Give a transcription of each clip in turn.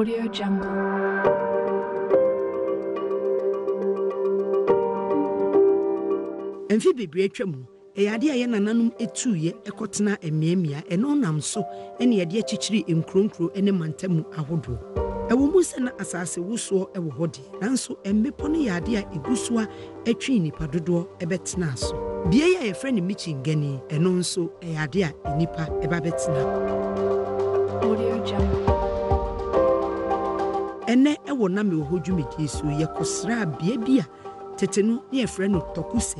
Audio Jungle. Mfe bebree atwam no, ɛyɛ ade a yɛn nananom tuiɛ kɔtenaa mmeammea. Ɛno nam so na yɛde akyekyere nkuro nkuro ne mantamu ahodoɔ. Ɛwɔ mu sɛ na asase wosoɔ wɔ hɔ deɛ, nanso mmepɔ no yɛ ade a ɛgu so ara twee nnipa dodoɔ bɛtenaa so. Beaɛ yi a yɛfrɛ no Michingani, ɛno nso ɛyɛ adeɛ a nnipa ba bɛtena. Audio Jungle. Ɛnnɛ wɔ Na Mewɔ Hɔ dwumadie so, yɛkɔsraa bea bi a tete no na yɛfrɛ no Tɔkusɛ,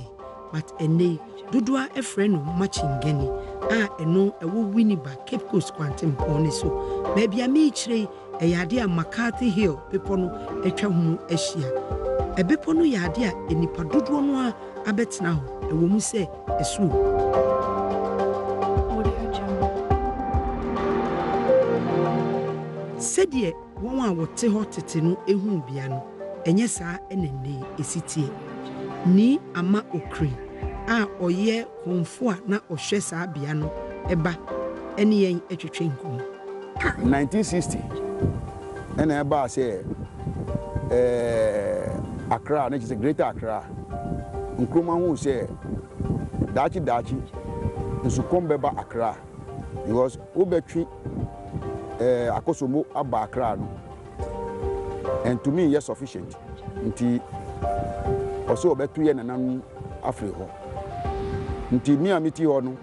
but ɛnnɛ yi dodoɔ ara frɛ no Machingani a ɛno ɛwɔ Winneba, Cape Coast kwantempɔn no so. Baabi a merekyerɛ yi, Ɛyɛ ade a McCarthy Hill bepɔ no atwa ho ahyia. Bepɔ no yɛ ade a nnipa dodoɔ no ara abɛtena hɔ, ɛwɔ mu sɛ ɛso wɔ. Sɛdeɛ wɔn a wɔte hɔ tete no huu bea no, ɛnyɛ saa na nnɛ yi ɛsi teɛ. Nii Ama Okrin a ɔyɛ kɔmfo a na ɔhwɛ saa bea no ba ne yɛn twetwe nkɔmmɔ. 1960 ɛna ɛbaa sɛ ɛɛ Accra na kyerɛ sɛ Greater Accra Nkrumah huu sɛ daakye daakye nsukɔm bɛba Accra because wobɛtwe ɛɛ Akosombo aba Accra no ɛntumi nyɛ sufficient nti ɔsɛ ɔbɛto yɛ nananom afiri hɔ nti me a meti hɔ no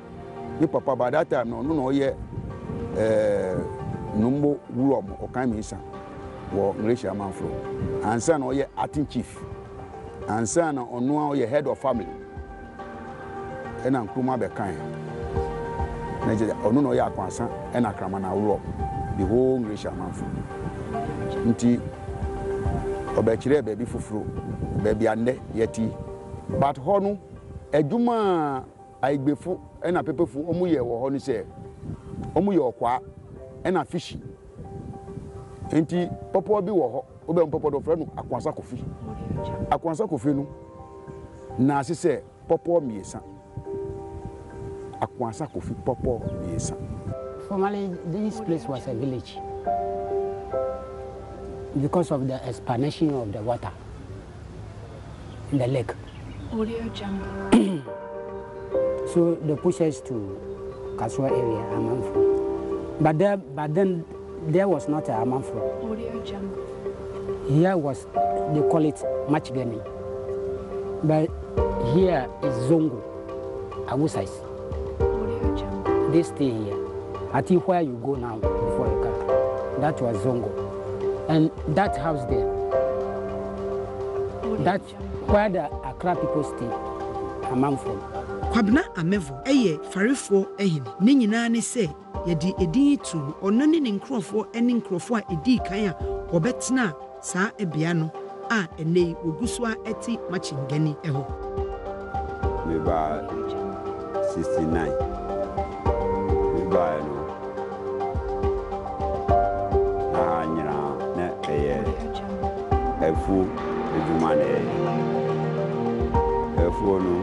me papa by that time no ɔno na ɔyɛ ɛɛ Nombo Wulom Ɔkan Mensah wɔ Malaysia amanforo ansa na ɔyɛ acting chief ansa na ɔno a ɔyɛ head of family ɛna Nkrumah bɛkae na kyerɛ ɔno na ɔyɛ Akwansa ɛna Kraman Awolɔ the whole Ngleshie amanfo nti ɔbɛkyerɛɛ baabi foforo baabi a nnɛ yɛte but hɔ no adwuma a Ayigbefo ɛna Pepefo wɔn yɛ wɔ hɔ no sɛ wɔn yɛ ɔkwaa ɛna fishi nti pɔpɔɔ bi wɔ hɔ wobɛn pɔpɔɔ do wɔfrɛ no Akwansa Kofi Akwansa Kofi no Naase sɛ pɔpɔɔ mmiɛnsa. Akoasa Kofi pɔpɔɔ mmiɛnsa. Formerly, this place was a village because of the expansion of the water in the lake. Audio Jungle. So they pushed us to Kasua area, Amanfro. But there, but then there was not a Amanfro. Audio Jungle. Here was, they call it Machigani. But here is Zongo, Awusais. Audio Jungle. They stay here. I think where you go now before you come, that was Zongo. And that house there, Audio that Jungle. where the Accra people stay, Amanfro. Kwabena Amevo yɛ Farefoɔ hene. Ne nyinaa ne sɛ yɛde edin yi too no, ɔno ne ne nkurɔfoɔ ne nkurɔfoɔ a ɛdii kan a wɔbɛtenaa saa bea no a ɛnnɛ yi wɔgu so ara te Machingani hɔ. Mebaa 69. Mebaeɛ no, na ha nyinaa na ɛyɛ afuo adwuma na ɛyɛ. Afuo no,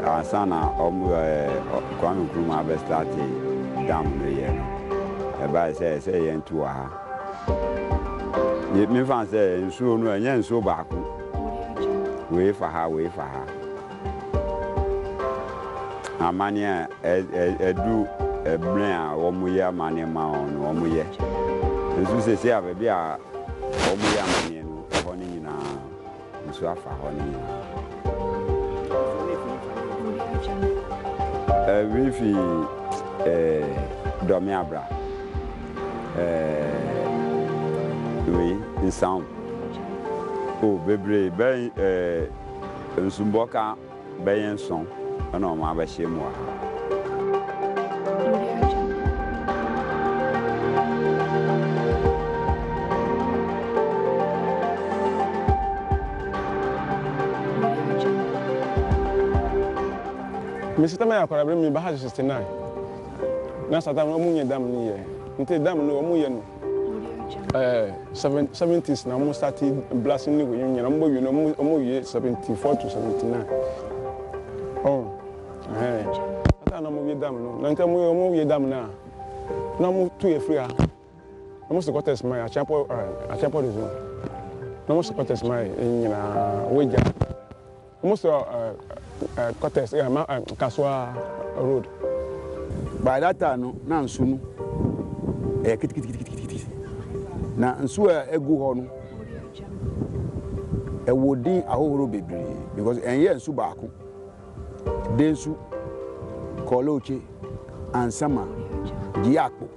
ansa na ɔmo ɛɛ Kwame Nkrumah abɛstarte dam no yɛ no, ɛbae sɛ ɛsɛ yɛntu wɔ ha. Mefa sɛ nsuo no ɛnyɛ nsuo baako. Wei fa ha, wei fa ha. Amanneɛ a ɛdu ɛberɛ a wɔyɛ amanneɛ ma wɔn no wɔyɛ. Nso seesei a baabi a wɔyɛ amanneɛ no ɛhɔ no nyinaa nsuo afa hɔ no nyinaa. Ebi fi Dɔme Abra, wei Nsaom. Oh, bebree bɛn nsumbɔka bɛyɛ nson na wɔn abɛhyɛ mu wɔ ha. Mesi tam ayɛ akwadaa bere mi ba ha 69 na saa tam no wɔn nyɛ dam no yɛ nti dam no wɔn yɛ no ɛɛ 70s na wɔn start blasting ne wɔ yi nyina wɔn bɔ wie no wɔn wie 74 to 79 ɔn ɛhɛn saa na wɔn wie dam no na nti wɔn wie dam no a na wɔn tu yɛ firi ha. Na wɔn supporters ma yɛ Acheampong ɛɛ Acheampong de zone. Na wɔn supporters ma yɛ nyinaa wɔagya. Wɔn sɔ ɛɛ ɛɛ quarters ɛɛ ma ɛɛ Kasoa road. By that time no na nsu no ɛyɛ kitikitikitikiti. Na nsu a egu hɔ no ɛwɔ din ahohoro bebree because ɛnyɛ nsu baako. Densu, Kɔlɔɔkye, Ansama, Gyiakpo.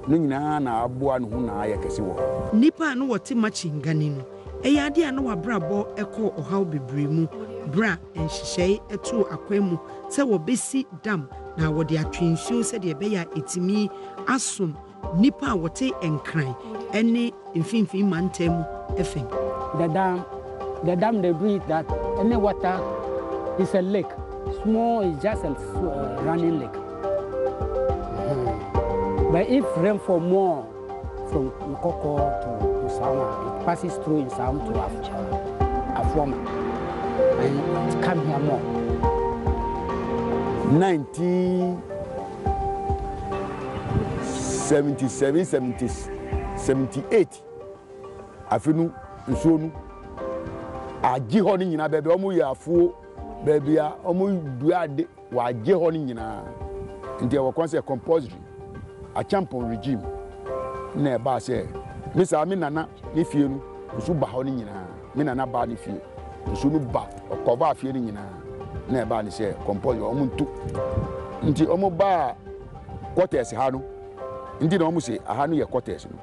No nyinaa na aboa ne ho na ayɛ kɛse wɔ hɔ. Nnipa a na wɔte Machingani no, ɛyɛ ade a na w'abrabɔ kɔɔ ɔhaw bebree mu bere a nhyehyɛe too akwan mu sɛ wɔbesi dam na wɔde atwe nsuo sɛdeɛ ɛbɛyɛ a ɛtumi asom nnipa a wɔte Nkran ne Mfinimfini Mantam mu fam. The dam, the dam they do it that any water is a lake, small is just a running lake. Mm. But if rainfall more from Nkoko to Nsawam, it passes through Nsawam to Af uh, Afuoma and it come here more. 1977 70 78 afe no nsuo no agye hɔ no nyinaa baabi a wɔyɛ afuo baabi a wɔdua ade Wɔagye hɔ no nyinaa nti ɛwɔ kwan sɛ compulsory Acheampong regime na ɛbaa sɛ me saa me nana ne fie no nsu ba hɔ no nyinaa me nana baa ne fie nsu no ba ɔkɔvaa fie no nyinaa na ɛbaa ne sɛ compulsory wɔn ntu nti wɔn baa quarters ha no nti na wɔn se aha no yɛ quarters no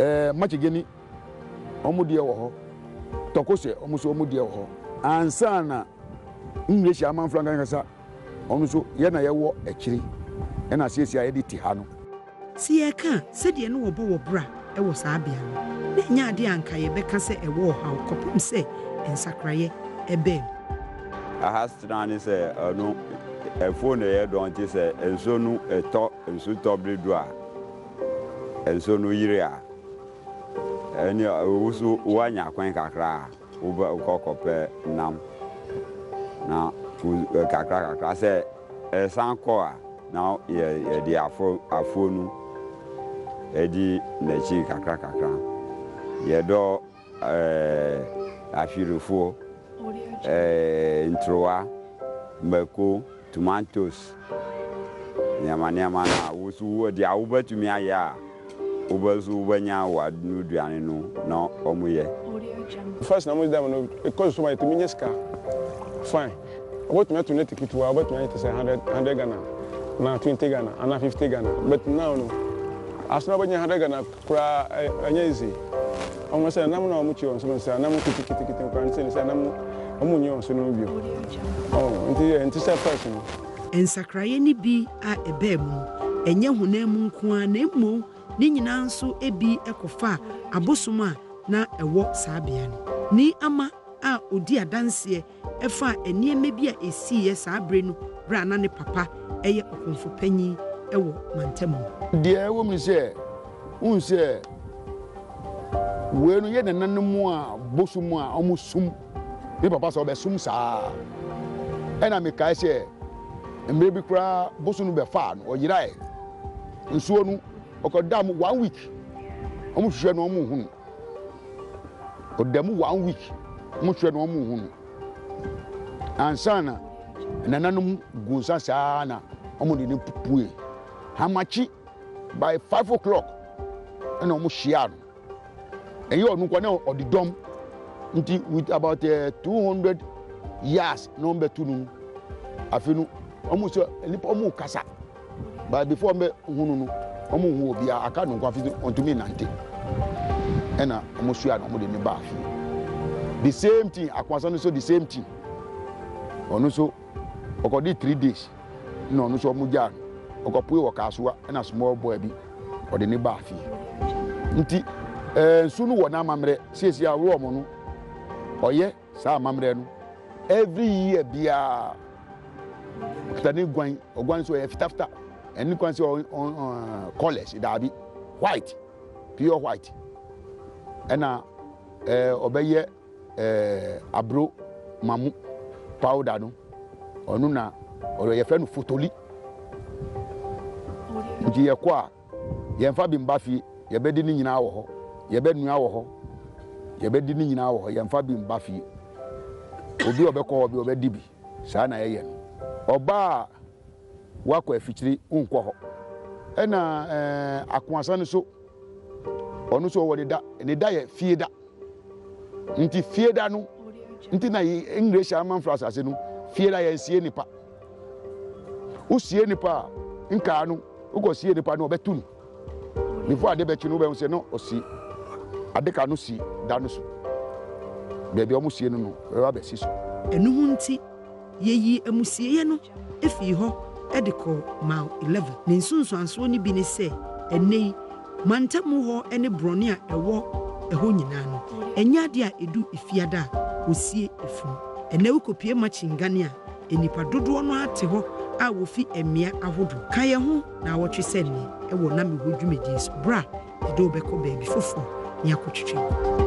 ɛɛ Machigeni wɔn deɛ wɔ hɔ Tɔkosɛ wɔn nso wɔn deɛ wɔ hɔ ansa na English amanfo ankasa ɔno nso yɛ na yɛwɔ akyiri ɛna siesie a yɛde te ha no. Sɛ yɛreka a, sɛdeɛ na wɔbɔ wɔ bra wɔ saa bea no, na ɛnyɛ adeɛ a anka yɛbɛka sɛ ɛwɔ ɔhaw kɔpem sɛ nsakraeɛ baa mu. Asetena ne sɛ ɔno afuo na ɛyɛ dɔn nti sɛ nsuo no tɔ nsu tɔ bere du a nsuo no yiri a ɛne wo so woanya kwan kakra a Wobɛkɔ kɔpɛ nam na kakra kakra sɛ ɛsan kɔ a na yɛde afuo no di n'akyi kakra kakra. Yɛdɔ ahwerefuo, ntorowa, mako, Tomatoes, nneɛma nneɛma no a wo nso wo deɛ wobɛtumi ayɛ a wobɛ nso wobɛnya w'anoduane no na wɔyɛ. First na mo dam no ɛkɔ so ma yɛtumi nya sika fine wobɛtumi ato net ketewa wobɛtumi ayɛ te sɛ 100 100 Ghana na 20 Ghana anaa 50 Ghana but now no asena wobɛnya 100 Ghana Koraa ɛnyɛ easy. Wɔn sɛ nam na wɔn kyi wɔn so no sɛ nam kiti kiti kiti koraa ne sɛ ne sɛ nam wɔn nyi wɔn so no bio. Oh nti yɛ nti sɛ first no. Nsakraeɛ no bi a ɛbaa mu no, ɛnyɛ honam mu nko ara na mmom ne nyinaa nso bi kɔfaa abosom a na ɛwɔ saa bea no. Ni ama a ɔdi adanseɛ ɛfa nneɛma bi a esiiɛ saa bere no berɛ a na ne papa yɛ ɔkɔmfo panyin wɔ mantam mu. Deɛ ɛwɔ mu ne sɛ, wohu sɛ wei no yɛ nananom a bosom a wɔsom me papa sɛ ɔbɛsom saa. Ɛna mekae sɛ mmerɛ bi koraa bosom no bɛfaa no, ɔyerae. Nsuo no, ɔkɔdaa mu one week, wɔhwehwɛ no wɔnhu no. Ɔda mu one week, wɔn hwɛ no wɔn nhu no. Ansa na nananom gu nsa saa na wɔn de no pue. Hamakye by 5 o'clock ɛna wɔn hyia no. Ɛnyɛ ɔno nko na ɔde dɔm nti with about 200 yards na wɔn bɛto no. Afei no wɔn sɛ nipa wɔn kasa. But before wɔn bɛ hu no no, wɔn hu obiara aka no nko afei ɔntumi nante. Ɛna wɔn sua na wɔn de ne baa fie. The same thing akwasa no so, the same thing. Ɔno nso ɔkɔdi 3 days na ɔno nso wɔn gyaa no. Ɔkɔpue wɔ Kasoa ɛna small boy bi ɔde ne baa fie. Nti nsu no wɔ n'amammerɛ siesie aworɔ wɔn no ɔyɛ saa amammerɛ no every year biara. Ɔkuta ne guan, ɔguan nso ɔyɛ fitafita. Ɛne kwan sɛ ɔn ɔn colours daabi, white, pure white. Ɛna ɔbɛyɛ aburo mamu powder no, ɔno na ɔyɛ yɛfrɛ no fotoli. Nti yɛkɔ a yɛmfa bi mba fie. Yɛbɛdi ne nyinaa wɔ hɔ. Yɛbɛnoa wɔ hɔ. Yɛbɛdi ne nyinaa wɔ hɔ. Yɛmfa bi mba fie. Obi a ɔbɛkɔ hɔ bi ɔbɛdi bi. Saa na yɛyɛ no. Ɔbaa a wakɔ afikyiri nkɔ hɔ. Ɛna ɛɛ akoasa no so, ɔno nso ɔwɔ ne da. Ne da yɛ fie da. Nti fie da no nti na English amanfra asase no fie da yɛnsie nipa. Wosie nipa a nkaa no wokɔ sie nipa no ɔbɛto no. Before ade bɛkye no wobɛhu sɛ no ɔsi adeka no si da no so. Baabi a wɔsie no no ɛbɛba abɛsi so. Ɛno ho nti, yeyii amusieeɛ no fii hɔ de kɔɔ Mile 11. Ne nsunsuansoɔ no bi ne sɛ, ɛnnɛ yi, mantamu hɔ ne borɔno a ɛwɔ ɛhɔ nyinaa no, ɛnyɛ adeɛ a ɛdu Efiada a wɔsie efunu. Ɛnnɛ wokɔpue Machingane a, nnipa dodoɔ no ara te hɔ a wɔfi mmea ahodoɔ. Ka yɛn ho naawɔtwe sɛ nnɛ wɔ Na Mewɔ dwumadie so berɛ a yɛde wo bɛkɔ baabi foforɔ ne akɔtwetwe nkɔmmɔ.